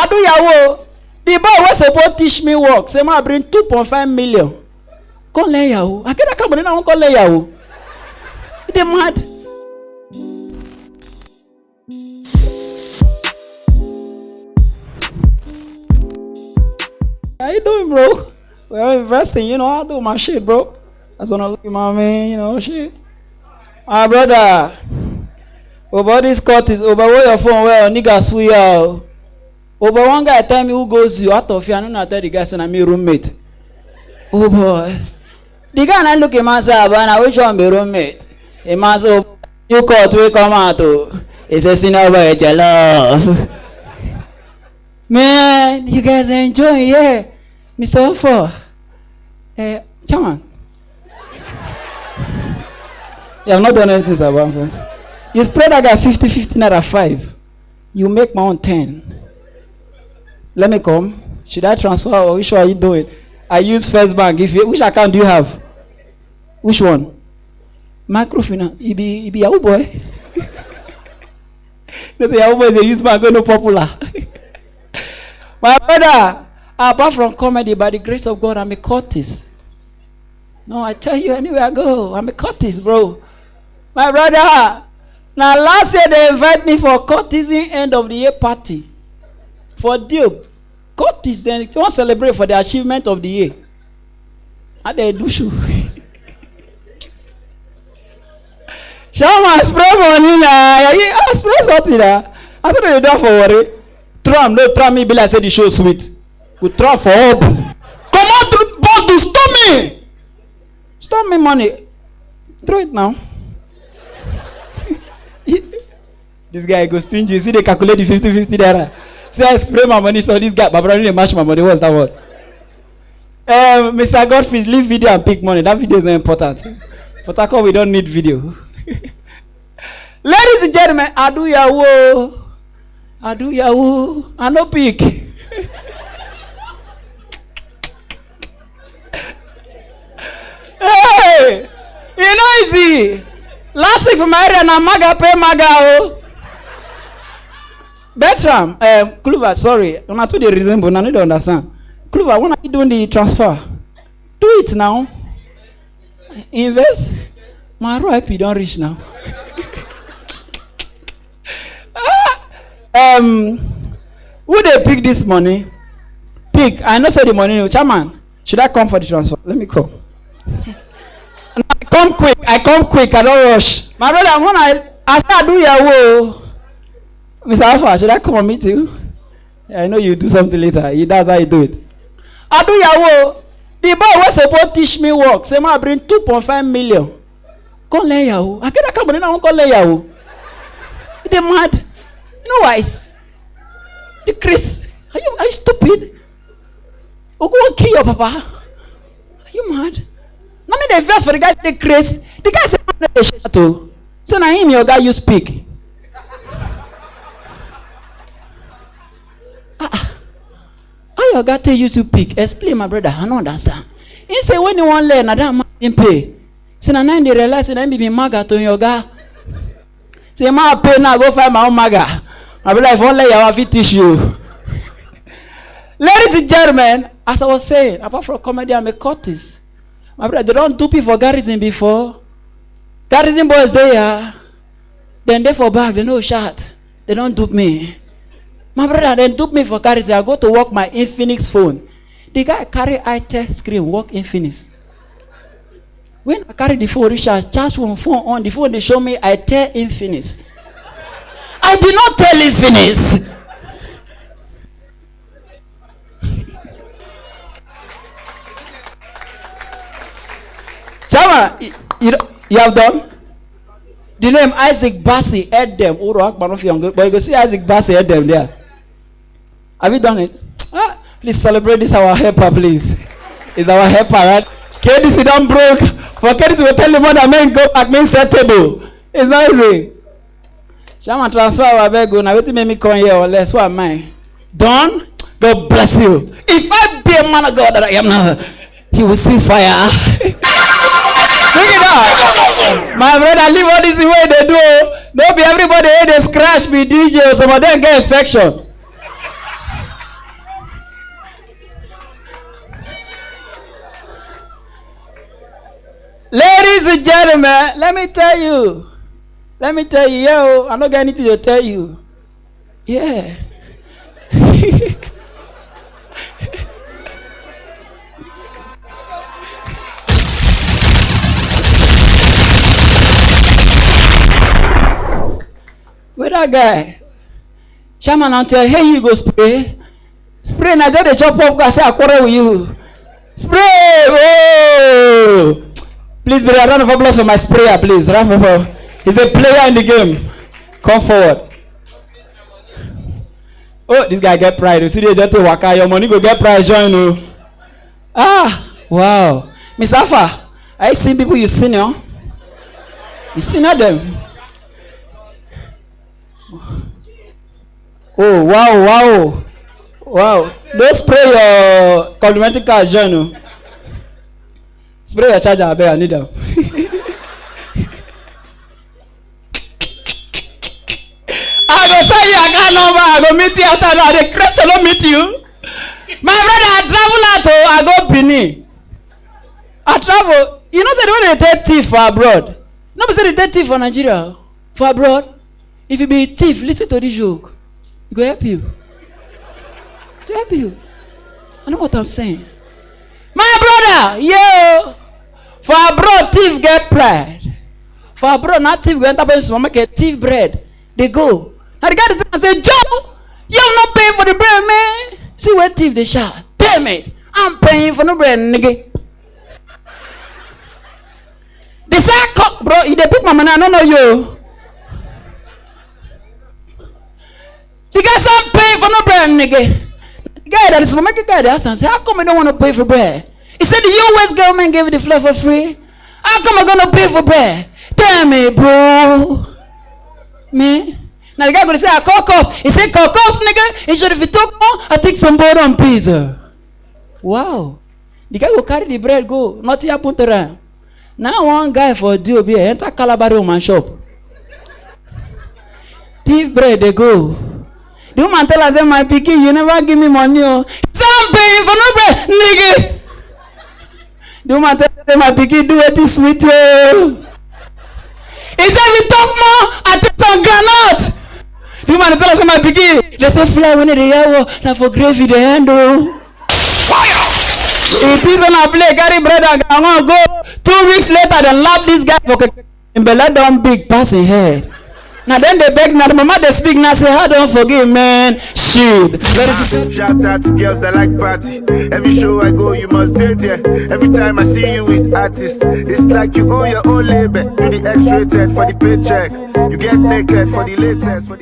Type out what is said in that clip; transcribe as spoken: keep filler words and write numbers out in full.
I do yahoo. The boy wey suppose teach me work say ma bring two point five million. Come learn yahoo. I get that kind of money now, I wan come learn yahoo. E dey mad. How you doing, bro? We're investing, you know, I do my shit, bro. That's what I look at my man, you know, shit. My brother, over this cut is over. Where your phone? Well, niggas, we are. Over one guy tell me who goes you out of here. I don't know. I tell the guy, say, "Na me roommate." Oh boy. The guy now look him and say, "Abana, which one be roommate?" Him and say, "Oh, you cut, we come out. Oh." He say, "Senior boy, jollof." Man, you guys are enjoying here. Mister Ofo, uh, chairman. You have not done anything, sir. You spread that guy fifty, fifty naira five. You make my own ten. Let me come. Should I transfer or which one are you doing? I use First Bank. If you, which account do you have? Which one? Microfinance. He be, he be Yahoo boy. They say Yahoo boys dey use bank wey no popular. My brother, apart from comedy, by the grace of God, I'm a cultist. No, I tell you, anywhere I go, I'm a cultist, bro. My brother, now last year they invite me for cultism end of the year party for Diob. Cultists dem wan celebrate for the achievement of the year. How they do show? Shaman spray money na. Yeah, yeah, ah, spray something na. I said they do am for worry. Trump, no Trump, me be like say the show sweet. We Trump for all. Come on, bottle, stop me. Stop me money. Throw it now. This guy go stingy. You see, they calculate the fifty fifty naira. Say, "I spray my money, so this guy, my brother, they match my money." What's that word? Um, Mister Godfrey, leave video and pick money. That video is not important. For Tako, we don't need video. Ladies and gentlemen, I do yahoo. I do yahoo. I no pick. Hey, you know easy. Last week for my area, na maga pay maga o. Bertram, um, Kluver, sorry, una too dey resemble, una no dey understand. Kluver, when are you doing the transfer? Do it now. Invest. My R I P don reach now. Ah, um, who dey pick this money? Pick. I know say the money, chairman. Should I come for the transfer? Let me come. I come quick. I come quick. I don't rush. My brother, when I, I say I do yahoo. Mister Alpha, should I come and meet you? I know you do something later. He, that's how you do it. I do yahoo. The boy wey suppose teach me work say ma bring two point five million. Come learn yahoo. I get that kind of money now, I wan come learn yahoo. E dey mad. You know why? The Chris. Are you, are you stupid? Ogun wan kill your papa. Are you mad? Na me dey vex for the guy say dey craze. The guy say man no dey shout o. Say na him your guy use pick. Ah, ah. How your guy take use you pick? Explain, my brother. I no understand. He say when he wan learn, na that man him pay. Say na now him dey realize say na him be maga to your guy. Say, "Ma pay now, go find my own maga." My brother, if only Yawa fit teach you. Ladies and gentlemen, as I was saying, apart from comedy, I'm a cultist. My brother, they don't dupe you for garrison before. Garrison boys dey here. Then they for back, they no shout. They don't dupe me. My brother, they dupe me for garrison. I go to work my Infinix phone. The guy carry itel screen, work Infinix. When I carry the phone, Richard charge phone, phone on, the phone they show me, I tell him finish. I did not tell him finish. Sama, you, you, you have done? The name Isaac Bassi head them. Uro Akbar no fit on, but you go see Isaac Bassi head them there. Have you done it? Ah, please celebrate this our helper, please. It's our helper, right? K D C don't broke. For K D C, we tell the mother, "Man, go back, man, set table." It's not easy. Shaman transfer our beg. Now, wait, make me come here, or less. What am I? Don, God bless you. If I be a man of God that I am now, he will see fire. Look at that. My brother, leave all this way they do. No be everybody wey dey scratch be D J. Some of them get infection. Ladies and gentlemen, let me tell you. Let me tell you, yo, I don't get anything to tell you. Yeah. Where that guy? Chairman, until I hear you go spray. Spray, now just dey chop popcorn, say I quarrel with you. Spray! Oh! Please, brother, round of applause for my sprayer, please. Round of applause. He's a player in the game. Come forward. Oh, this guy get pride. You see, they just take waka. Your money go get prize join, oh. Ah, wow. Miss Alpha, I see people you senior. You senior them. Oh, wow, wow. Wow. Don't spray your complimentary card, John, oh. Spray your charger, abeg, I need am. I go send you account number, I go meet you after that. The Christian no meet you. My brother, I travel out, oh, I go Benin. I travel. You know, say the way they take thief for abroad. No be say they take thief for Nigeria, for abroad. If you be thief, listen to this joke. It go help you. To help you. I know what I'm saying. My brother, yo, for abroad, thief get pride. For abroad, not thief go enter person supermarket, thief bread. They go. Now the guy dey tell am say, "Joe, you have not paid for the bread, man." See where thief dey shout. "Damn it, I'm paying for no bread, nigga." The same co-, bro, you dey pick my money, I don't know you. The guy say, "I'm paying for no bread, nigga." The guy that is supermarket guy, they ask him, say, "How come you don't want to pay for bread?" He said, "The U S government gave you the flour for free. How come I'm gonna pay for bread? Tell me, bro." Me? Now the guy gonna say, "I call cops." He said, "Call cops, nigga." He said, "If you talk more, I take some board on pizza." Wow. The guy go carry the bread go. Nothing happen to am. Now one guy for D O B enter Calabar woman shop. Thief bread, they go. The woman tell am say, "My pikin, you never give me money, oh." "Say I'm paying for no bread, nigga." The woman tell am say, "My pikin, do wetin sweet you." He say, "If you talk more, I take some groundnut." The woman tell am say, "My pikin, they say fly when they hear war, na for gravy they end, oh." It is on a play, carry bread and groundnut go. Two weeks later, they lap this guy for keke. Im belle don big pass im head. Now then they beg, now the mama they speak, now say, "How don't forgive, man?" Shit. Very simple. Shout out to girls that like party. Every show I go, you must date, yeah. Every time I see you with artists, it's like you owe your own label. Do the X-rated for the paycheck. You get naked for the latest, for the